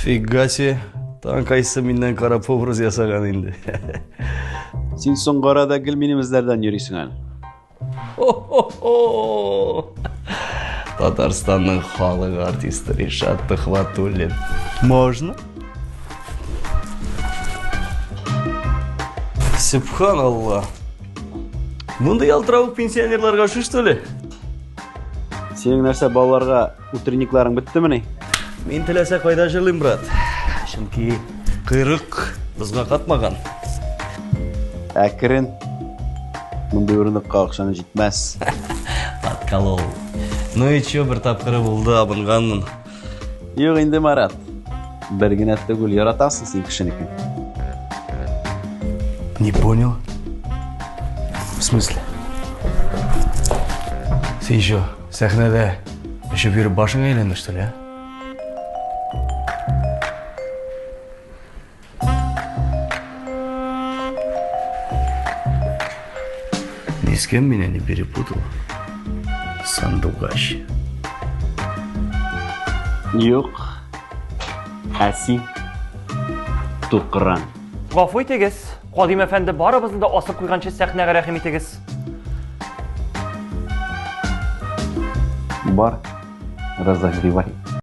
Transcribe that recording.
Фига себе. Тагын кайсы миннән карап образ ясаган инде. Син соңгы арада гел минем эзләрдән йөрисең әле. Хо-хо-хо! Татарстанның халык артисты Ришат Төхвәтуллин. Можно? Сөбханалла. Мондый ялтыравык пенсионерларга ошый, что ли? Синең нәрсә балаларга утренникларың беттемени? Мин теләсә кайда җырлыйм, брат. Чөнки койрык бозга катмаган. Әкрен. Мондый урындыкка акчаны җитмәс. Подколол. Ну и чё, бер тапкыры булды, абынганмын. Юк инде, Марат. Бер генә түгел, яратасың син кешенекен. Не понял. В смысле? Син чё, сәхнәдә эчеп йөреп башың әйләнде, что ли, а? Ни с кем меня не перепутал. Сандугач. Юк. Ә син? Тукран. Гафу итегез, Кадим әфәнде, барыбызны да асып куйганчы сәхнәгә рәхим итегез. Бар, разогревай.